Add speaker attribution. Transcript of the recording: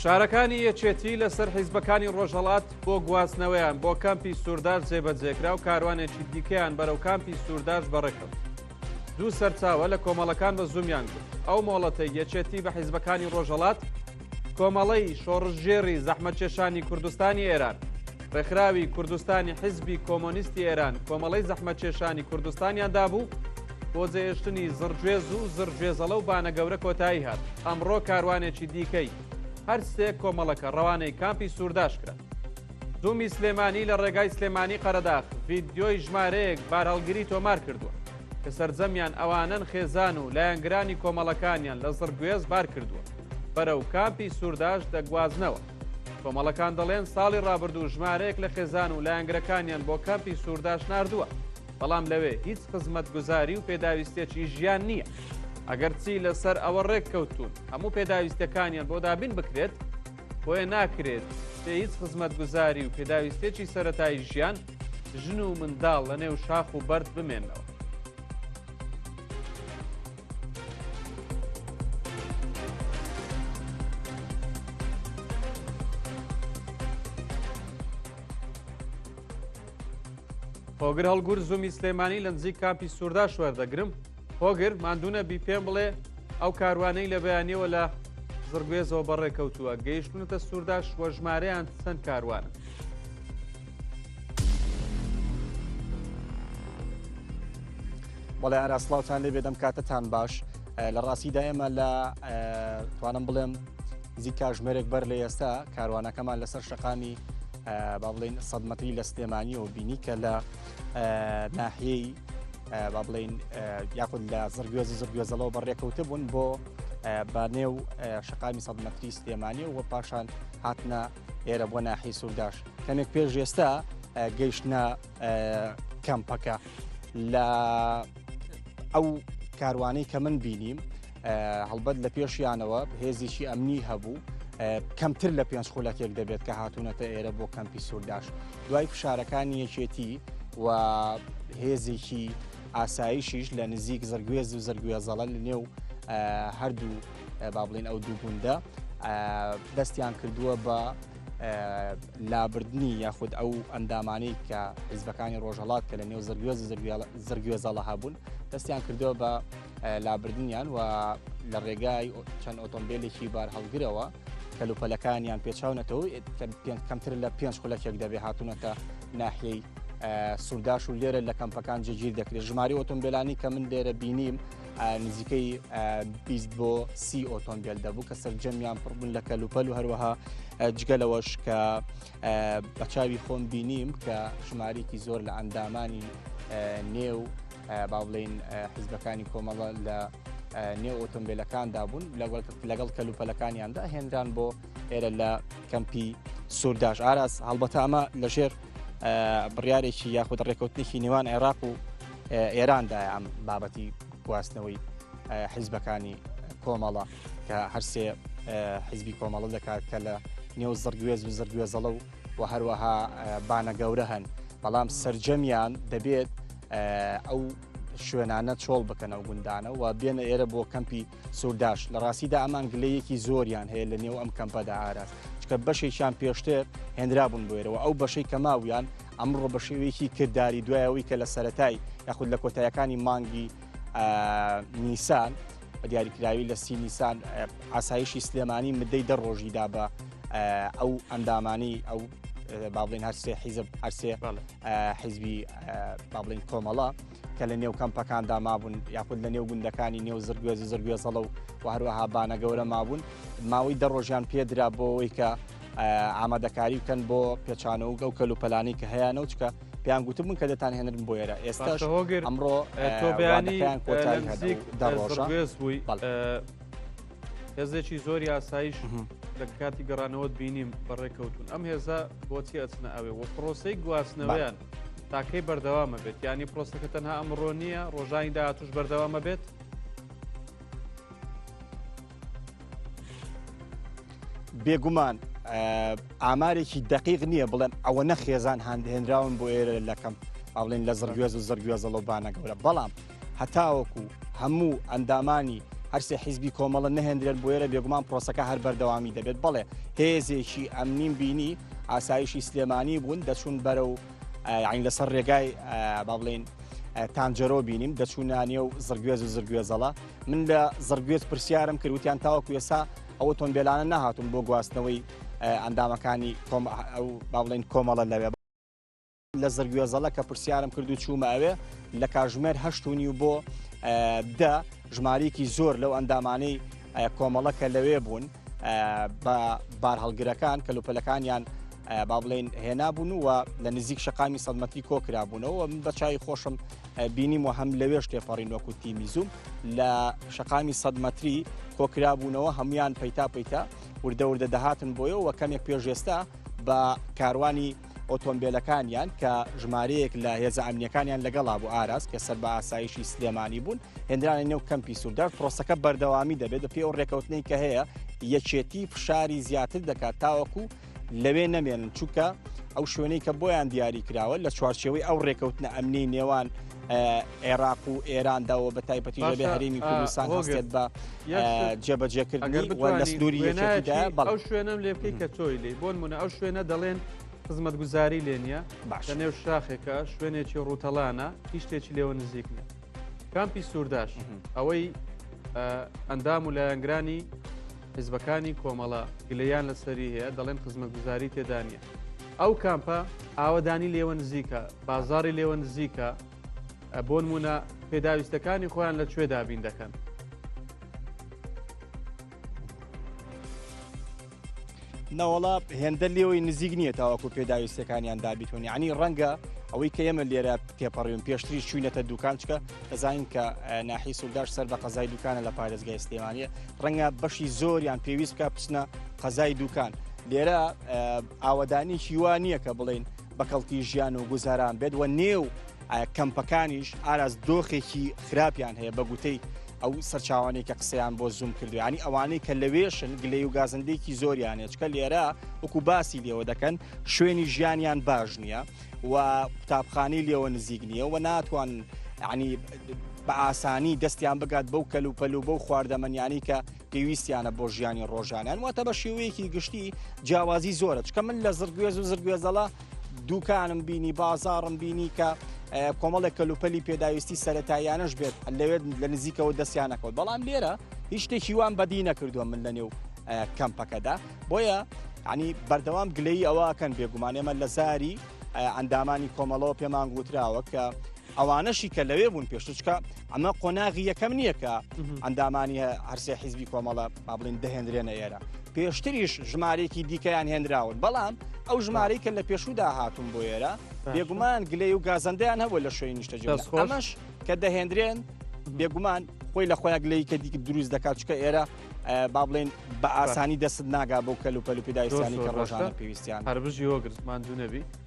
Speaker 1: فشارەکانی یەکێتی لەسەر حیزبەکانی ڕۆژهەڵات بۆ گواستنەوەیان بۆ کامپی سوورداش جێبەجێکرا و کاروانێکی دیکەیان بەرەو کامپی سوورداش بەڕێکەوت. دوو سەرچاوە لە کۆمەڵەکان بە زوومیان گوت ئەو مۆڵەتەی یەکێتی بە حیزبەکانی ڕۆژهەڵات کۆمەڵەی شۆڕشگێڕی زەحمەتکێشانی کوردستانی ئێران ڕێکخراوی کوردستانی حیزبی کۆمۆنیستی ئێران کۆمەڵەی زەحمەتکێشانی کوردستانیان دابوو بۆ جێهێشتنی زڕگوێز و زڕگوێزەڵە و بانە گەورە کۆتایی هات ئەمڕۆ کاروانێکی دیکەی هەر سێ کۆمەڵەکە ڕەوانەی کامپی سوورداش کرا. زوومی سلێمانی لە ڕێگای سلێمانی قەرەداخ ڤیدیۆی ژمارەیەک بارهەڵگری تۆمار کردووە کە سەرجەمیان ئەوانەن خێزان و لایەنگرانی کۆمەڵەکانیان لە زڕگوێز بار کردووە بەرەو کامپی سوورداش دەگوازنەوە. کۆمەڵەکان دەڵێن ساڵی ڕابردوو ژمارەیەک لە خێزان و لایەنگرەکانیان بۆ کامپی سوورداش ناردووە، بەڵام لەوێ هیچ خزمەتگوزاری و پێداویستیەکی ژیان نییە. ئەگەرچی لەسەر ئەوە ڕێککەوتوون هەموو پێداویستیەکانیان بۆ دابین بکرێت، بۆیە ناکرێت بێ هیچ خزمەتگوزاری و پێداویستیەکی سەرەتایی ژیان ژن و منداڵ لەنێو شاخ و بەرد بمێنەوە. هۆگر هەڵگور زومی سلێمانی لە نزیک کامپی سوورداش وەردەگرم هۆگر ماندوونە بی پێم بڵێ ئەو کاروانەی لە بەیانیەوە لە زڕگوێزەوە بەڕێکەوتووە گەیشتونەتە سوورداش وە ژمارەیان چەند کاروانە؟
Speaker 2: بەڵێ ئارا سڵاوتان لێ بێدەم کاتتان باش لە ڕاستیدا ئێمە لە توانم بڵێم نزیک کاژمێرێک بەر لە ئێستا کاروانەکەمان لەسەر شەقامی با بڵین سەدمەتری لە سلێمانیەوە بینی کە لە ناحیەی با بڵین یاخود لە زڕگوێز و زڕگوێزەڵەوە بەڕێکەوتە بوون بۆ بە نێو شەقامی سەدمەتری سلێمانی و پاشان هاتنە ئێرە بۆ ناحی سورداش کەمێک پێش ئێستا گەیشتە کەمپەکە لە ئەو کاروانەی کە من بینیم هەڵبەت لە پێشیانەوە هێزێکی ئەمنی هەبوو کەمتر لە پێنج خولەکێک دەبێت کە هاتوونەتە ئێرە بۆ کەمپی سوورداش دوای فشارەکانی یەکێتی و هێزێکی ئاسایشیش لە نزیک زرگوێز و زرگوێزەڵە لە نێو هەردوو با بڵین ئەو دوو گوندە دەستیان کردووە بە لابردنی یاخود ئەو ئەندامانەی کە حیزبەکانی ڕۆژهەڵات کە لە نێو زرگوێز زرگوێزەڵە هەبوون دەستیان کردووە بە لابردنیان و لە ڕێگای چەند ئۆتۆمبیلێکی بارهەڵگرەوە کەلوپەلەکانیان پێچاونەتەوە کەمتر لە پێنج خولەکێک دەبێ هاتوونەتە ناحیەی سورداش و لێرە لە کەمپەکان جێگیر دەکرێت ژماری ئۆتۆمبیلانی کە من لێرە بینیم نزیکەی 20 بۆ سی ئۆتۆمبیل دەبوو کە سەرجەمیان پڕبوون لە کەلوپەل و هەروەها جگە لەوەش کە بە چاوی خۆم بینیم کە ژمارێکی زۆر لە ئەندامانی نێو با بڵین حیزبەکانی کۆمەڵە لە نێو ئۆتۆمبیلەکاندا بوون لەگەڵ کەلوپەلەکانیاندا هێنران بۆ ئێرە لە کەمپی سوورداش ئاراس هەڵبەتە ئەمە لەژێر بڕیارێکی یاخود ڕێکەوتنێکی نێوان عێراق و ئێراندایە ئەم بابەتی گواستنەوەی حیزبەکانی کۆمەڵە کە هەرسێ حیزبی کۆمەڵە دەکات کە لە نێو زڕگوێز و زڕگوێزەڵە و و هەروەها بانە گەورە هەن بەڵام سرجەمیان دەبێت ئەو شوێنانە چۆڵ بکەن ئەو گوندانە و بێنە ئێرە بۆ کەمپی سورداش لە ڕاستیدا ئەمان گلەیەکی زۆریان هەیە لە نێو ئەم کەمپەدا ئاراس چکە بەشێکیان پێشتر هێنرابوون بۆێرەوە ئەو بەشەی کە ماویان ئەمڕۆ بە شێوەیەکی کرداری دوایەوەی کە لە سەتای یاخود لە کۆتایەکانی مانگی نیسان بە دیاریکراوی لە سی نیسان ئاسایشی سلێمانی مدەی دە ڕۆژیدا بە ئەو ئەندامانی ئەو با بڵین هەرسێ حیزب هەرسێ حیزبی با بڵین کۆمەڵە کە لە نێو کەمپەکاندا مابوون یاخود لە نێو گوندەکانی نێو زرگوێز و زرگوێزەڵە و و هەروەها بانە گەورە مابوون ماوەی دە ڕۆژیان پێدرا بۆ ئەوەی کە ئامادەکاری بکەن بۆ پێچانەوە گەو کەل و پەلانی کە هەیەە و چکە پێیان گوتبوون کە دەتان هێنرن بۆ ئێرە ئێستا
Speaker 1: هۆگر
Speaker 2: ئەمڕۆ
Speaker 1: تۆ بەیانی
Speaker 2: کۆتایی دە ڕۆژە
Speaker 1: بووی هێزێکی زۆری ئاسایش لە کاتی گەڕانەوەت بینیم بەڕێکەوتون ئەم هێزە بۆچی ئەچنە ئەوێ و پرۆسەی گواستنەوەیان تاکەی بەردەوامە بێت ینی پرۆسەکە تەنها ئەمڕۆ نییە ڕۆژانی داهاتوش بەردەوامە بێت؟
Speaker 2: بێگومان ئامارێکی دقیق نییە بڵێم ئەوە نە خێزان هاندهێنراون بۆ ئێرە لەکەم ئەڵێن لە زڕگوێز و زڕگوێزەڵە بانە گەورە بەڵام هەتاوەکو هەموو ئەندامانی هەرسێ حیزبی کۆمەڵە نەهێندرێن بۆ ئێرە بێگومان پرۆسەکە هەر بەردەوامی دەبێت. بەڵێ هێزێکی ئەمنیم بینی ئاسایشی سلێمانی بوون دەچوون بەرەو یانی لەسەر ڕێگای با بڵێین تانجەرۆ بینیم دەچوونە نێو زڕگوێز و زرگوێزەڵە. من لە زڕگوێز پرسیارم کرد وتیان تاوەکو ئێستا ئەو ئۆتۆمبێلانە نەهاتوون بۆ گواستنەوەی ئەندامەکانی ئەو با بڵێین کۆمەڵە لەوێ. لە زڕگوێزەڵە کە پرسیارم کرد و چوومە ئەوێ لە کاژمێر هەشت و نیو بۆ دە ژمارەیەکی زۆر لەو ئەندامانەی کۆمەڵە کە لەوێ بوون بە بارهەڵگرەکان کەلوپەلەکانیان با بڵێن هێنابوون و لە نزیک شەقامی سەدمەتری کۆکرابوونەوە من بە چای خۆشم بینیم و هەم لەوێش تێپەڕین وەکو تیمی زووم لە شەقامی سەدمەتری کۆکرابوونەوە هەمویان پەیتا پەیتا وردە وردە دەهاتن بۆیەوە کەمێک پێشێستا بە کاروانی ئۆتۆمبێلەکانیان کە ژمارەیەک لە هێزە ئەمنیەکانیان لەگەڵا بوو ئاراس کە سەر بە ئاسایشی سلێمانی بوون هێنرانە نێو کەمپی سوردار پرۆسەکە بەردەوامی دەبێت بەپێی ئەو ڕێکەوتنەی کە هەیە یەکێتی فشاری زیاتر دەکات تاوەکو لەوێ نەمێنن چونکە ئەو شوێنەی کە بۆیان دیاری کراوە لە چوارچێوەی ئەو ڕێکەوتنە ئەمنی نێوان عێراق و ئێرانداوە بە تایبەتی لەبێ هەرێمی کوردستان هەستێت بە جێبەجێکردنی لە سنووری یەکێتیدا.
Speaker 1: ئەو شوێنەم لێ بکەی کە تۆی لێ بۆن منە ئەو شوێنە دەڵێن خزمەتگوزاری لێ نییە لە نێو شاخێکە شوێنێکی ڕووتەڵانە هیچ شتێکی لێوە نزیک نییە. کامپی سوورداش ئەوەی ئەندام و لایەنگرانی حیزبەکانی کۆمەڵە گلەیان لەسەری هەیە دەڵێن خزمەتگوزاری تێدا نییە. ئەو کامپە ئاوەدانی لێوە نزیکە، بازاڕی لێوە نزیکە، بۆنمونە پێداویستەکانی خۆیان لە کوێ دابین دەکەن؟
Speaker 2: نەوەڵا هێندە لێوەی نزیک نییە تاوەکو پێداویستەکانیان دابیتون یعنی ڕەنگە ئەوەی کە ئێمە لێرە تێپەڕیون پێشتری چوینەتە دوکان چکە دەزانین کە ناحی سورداش سەر بە قەزای دوکانە لە پارێزگای سلێمانیە ڕەنگە بەشی زۆریان پێویست بکە بچنە قەزای دوکان لێرە ئاوەدانیکی وا نییە کە بڵین بە کەڵکی ژیان و گوزاران بێت و نێو کەمپەکانیش ئاراز دۆخێکی خراپیان هەیە بە گوتەی ئەو سەرچاوانەی کە قسەیان بۆ زووم کردو ینی ئەوانەی کە لەوێشن گلەی و گازندێکی زۆریانێ چکە لێرە وەکو باسی لێوە دەکەن شوێنی ژیانیان باش نییە و قوتابخانەی لێوە نزیک نییە و ناتوان ینی بە ئاسانی دەستیان بگات بەو کەل و پەل و بەو خواردەمەنیانی کە پێویستیانە بۆ ژیانی ڕۆژانیان واتە بە شێوەیەکی گشتی جیاوازی زۆرە چکە من لە زرگوێز و زرگوێزەڵە دوکانم بینی بازاڕم بینی کە کۆمەڵێک کەلوپەلی پێداویستی سەتاییانەش بێت لەوێت لە نزیکەوە دەستیانەکەوت بەڵام لێرە هیچ شتێکی وان بەدی نەکردووە من لە نێو کەمپەکەدا بۆیە ینی بەردەوام گلەی ئەوەکەن بێگومان ئێمە لە زاری ئەندامانی کۆمەڵەوە پێمان گوتراوە کە ئەوانەشی کە لەوێ بوون پێشتر چکە ئەمە قۆناغی یەکەم نییە کە ئەندامانی هەرسێ حیزبی کۆمەڵە با بڵین دەهێنرێنە ئێرە پێشتریش ژمارەیەکی دیکەیان هێنراون بەڵام ئەو ژمارەی کە لە پێشودا هاتوون بۆ ئێرە بێگومان گلەی و گازەندەیان هەبوو لە شوێنی نیشتەجێ ئەمەش کە دەهێنرێن بێگومان خۆی لە خۆیان گلەی کە دیکە دروست دەکات چکە ئێرە با بڵێن بە ئاسانی دەست ناگا بۆ کەل و پەل و پێداویستیانی کە ڕۆژانە پێویستیان
Speaker 1: هەربژی هۆگر ماندوو نەبی.